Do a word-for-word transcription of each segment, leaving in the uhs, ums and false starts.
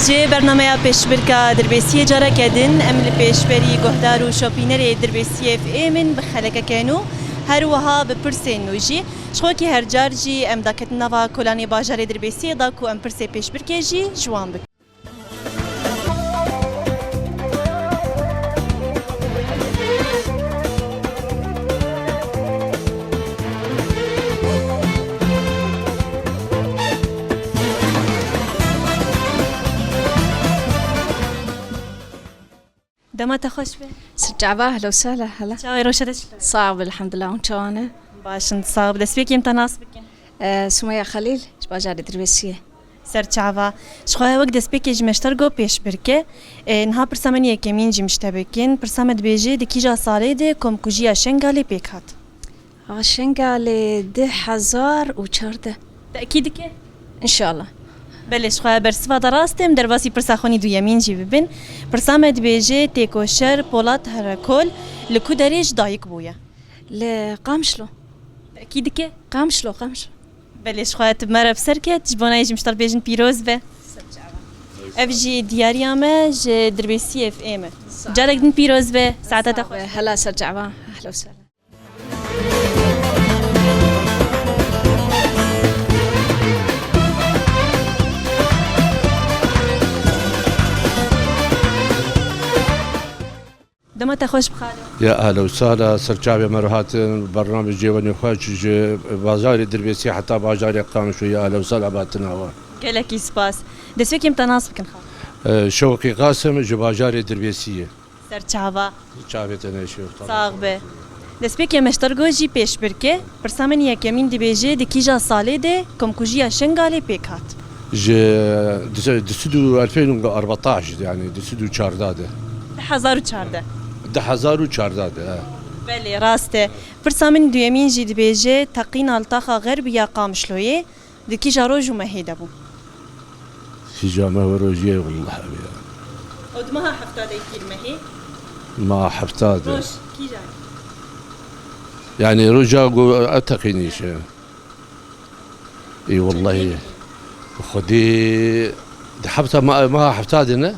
Ji bernameya Pêşbirka Dirbêsiyê careke din em li pêşberî guhdar û şopînerê Dirbêsiyê F M'in bi xelekeke nû, her wiha bi pirsên nû jî. Ji xwe ki her car jî em daketin nava kolanê bajarê Dirbêsiyê da ku em pirsê pêşbirkê jî ji wan bikin. Dema te xweş be. Siçava, hela û sehla, hela. Çawa ye, rewşa te çi? Sağ ol, elhamdülillah, hûn çawa ne? Baş in, sağ ol. Destpêkê em te nas bikin. Ee, Sumeyya Xelîl, ji bajarê Dirbêsiyê. Ser çava. Ji xwe wek destpêkê ji me ji te re got pêşbirke. Ee, niha pirsa me yekemîn jî ji te bikin. Pirsa me dibêje, di kîja salê de komkujiya Şengalê pêk hat? A, Şengalê du hezar û çardeh. Tekîd dike? Înşallah. Belê, ji xwe bersiva te rast e, em derbasî pirsa xwe nî duyemîn jî bibin. Pirsa me dibêje, Têkoşer Polat Herekol li ku derê ji dayik bûye? Li Qamişlo. Tekîd dike? Qamişlo, Qamişlo. Belê, ji xwe tu bi me re bi ser ket, ji bo nayê jî em ji te re bêjin pîroz be. Ev jî diyariya me ji Dirbêsiyê F M'ê. Carek din pîroz be, saeta te xweş. Hela ser çava, ehla û sehla. Dema te xweş bi xalo. Ya ehla û sehla, ser çavê me re hatin, bernamê cêwenê xweş ji bajarê Dirbêsiyê heta bajarê Qamişlo, ya ehla û sehla bi hatina we. Gelekî spas. Destpêkê em te nas bikin xalo. Ee, Şewqî Qasim ji bajarê Dirbêsiyê. Ser çava. Çavê te neşiyor. Sax be. Destpêkê me ji te re got jî pêşbirke. Pirsa min yekemîn dibêje, di kîja salê de komkujiya Şengalê pêk hat? Ji du sed û elfên û arvetaş, yani du sed û çardeh de. Du hezar û çardeh. Du hezar û çardeh de, he. Belê, rast e. Pirsa min duyemîn jî dibêje, teqîna li taxa Xerbiya Qamişloyê di kîja roj û mehê de bû? Kîja meh û rojiyê, wallah, ev ya. Ew di meha hefta de kîr mehê? Meha hefta de. Roj, kîja? Yani roja ku ev teqînî îşe. Ê, wallahî. Xwedî di hefta, ma-, meha hefta de ne?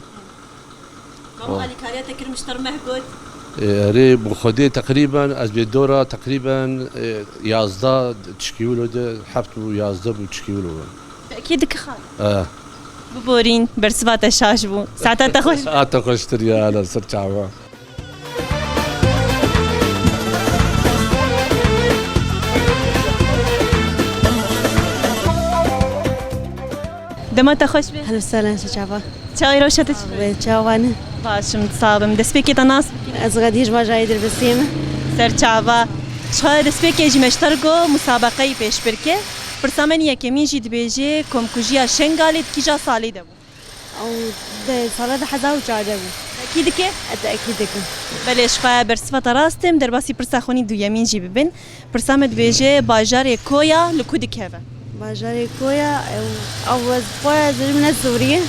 Kam alîkariya te kir, min ji te re meh got? Ê, erê, bi Xwedê teqrîben, ez bê dora teqrîben, ê, yazdeh tişkî wilo de, heft û yazdeh bû tişkî wilo. Tekî dike xal. E. Biborîn, bersiva te şaş bû. Saeta te xweş. Saeta xweştir ya, hele ser çava. Dema te xweş be. Helo, selen, se çava? Çawa rewşa te çi? Be, çawa ne? Baş im, sax bim. Destpêkê te nas bikin? Ez Xedî ji bajarê Dirbêsiyê me. Ser çava. Ji xwe destpêkê jî me ji te re got musabeqeyê pêşbirke. Pirsa me yekemîn jî dibêje, komkujiya Şengalê di kîja salê de bû? Ew di sala du hezar û çardeh bû. Tekî dike? E, tekî dikim. Belê, ji xwe bersiva te rast e, em derbasî pirsa xwe nî duyemîn jî bibin. Pirsa me dibêje, bajarê Koya li ku dikeve? Bajarê Koya, ew, ew ez bi xwe zirim ne Sûriyê.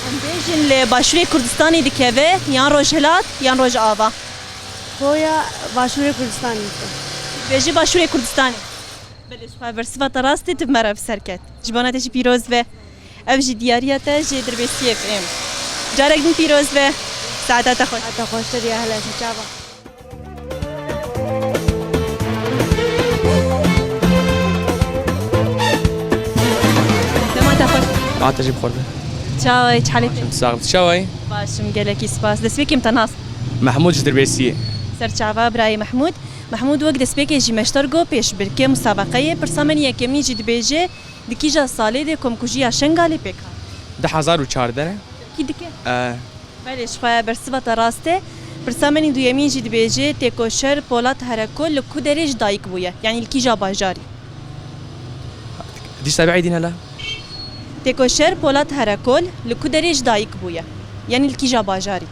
Em bêjin li Başûrê Kurdistanê dikeve, yan Rojhilat, yan Rojava? Koya Başûrê Kurdistanê dike. Bêjî Başûrê Kurdistanê. Belê, ji xwe bersiva te rast e, tu bi me re bi ser ket. Ji bona te jî pîroz be. Ev jî diyariya te ji Dirbêsiyê F M. Carek din pîroz be. Saeta te xweş. Saeta xweştir ya, hele çava. Dema te xweş. Ma te jî bi xwe be. Çawa yî, çi halê te? Sax bî, çawa yî? Baş im, gelekî spas. Destpêkê em te nas. Mehmûd ji Dirbêsiyê. Ser çava birayê Mehmûd. Mehmûd, wek destpêkê jî me ji te re got pêşbirke musabeqeyê. Pirsa me yekemîn jî dibêje, di kîja salê de komkujiya Şengalê pêk hat? Du hezar û çardeh ne? Kî dike? E. Belê, ji xwe bersiva te rast e. Pirsa me duyemîn jî dibêje, Têkoşer Polat Herekol li ku derê ji dayik bûye? Yanî li kîja bajarî? Dîsa biîdîn hele. Têkoşer Polat Herekol li ku derê ji dayik bûye? Yanî li kîja bajarî?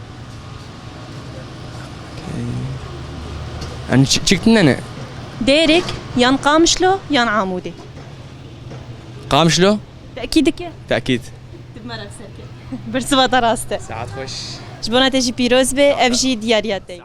Em çi-, çik tine ne? Dêrik, yan Qamişlo, yan Amûdê? Qamişlo? Tekîd dike? Tekîd. Tu bi me re bi ser ket. Bersiva te rast e. Saet xweş. Ji bona te jî pîroz be, ev jî diyariya te ye.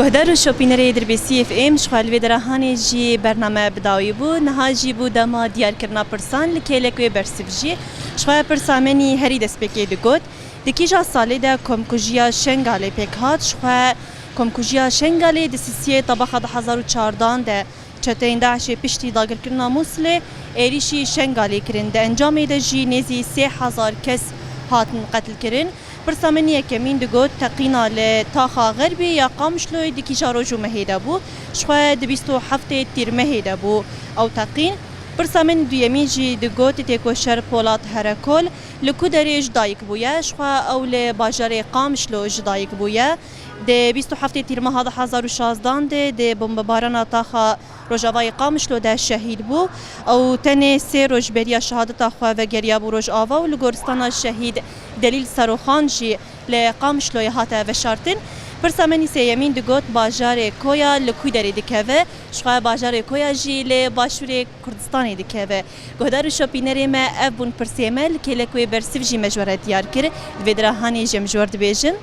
Guhdar û şopînerê Dirbêsî F M, ji xwe li vê dera hanê jî bername bi dawî bû. Niha jî bû dema diyarkirina pirsan li kêlek wê bersiv jî. Ji xwe pirsa me nî herî destpêkê digot, di kîja salê de komkujiya Şengalê pêk hat? Ji xwe komkujiya Şengalê di sisiyê tebaxa du hezar û çardan de çeteyên DAIŞê piştî dagirkirina Mûsilê êrîşî Şengalê kirin. Di encamê de jî nêzî sê hezar kes hatin qetilkirin. Pirsa min yekemîn digot, teqîna li taxa xerbê ya Qamişloyê di kîja roj û mehê de bû? Ji xwe di bîst û heftê Tîrmehê de bû ew teqîn. Pirsa min duyemîn jî digot, têkoşer Polat Herekol li ku derê ji dayik bûye? Ji xwe ew li bajarê Qamişlo ji dayik bûye. Di bîst û heftê Tîrmeha du hezar û şazdan de di bombebarana taxa Rojavayê Qamişlo de şehîd bû. Ew tenê sê roj beriya şehadeta xwe vegeriya bû Rojava û li goristana şehîd Delîl Seroxan jî li Qamişloyê hate veşartin. Pirsa me nî sêyemîn digot, bajarê Koya li ku derê dikeve? Ji xwe bajarê Koya jî li başûrê Kurdistanê dikeve. Guhdar û şopînerê me, ev bûn pirsê me, li kêlek wê bersiv jî me ji we re diyar kir. Di vê dira hanê jî em ji we re dibêjin.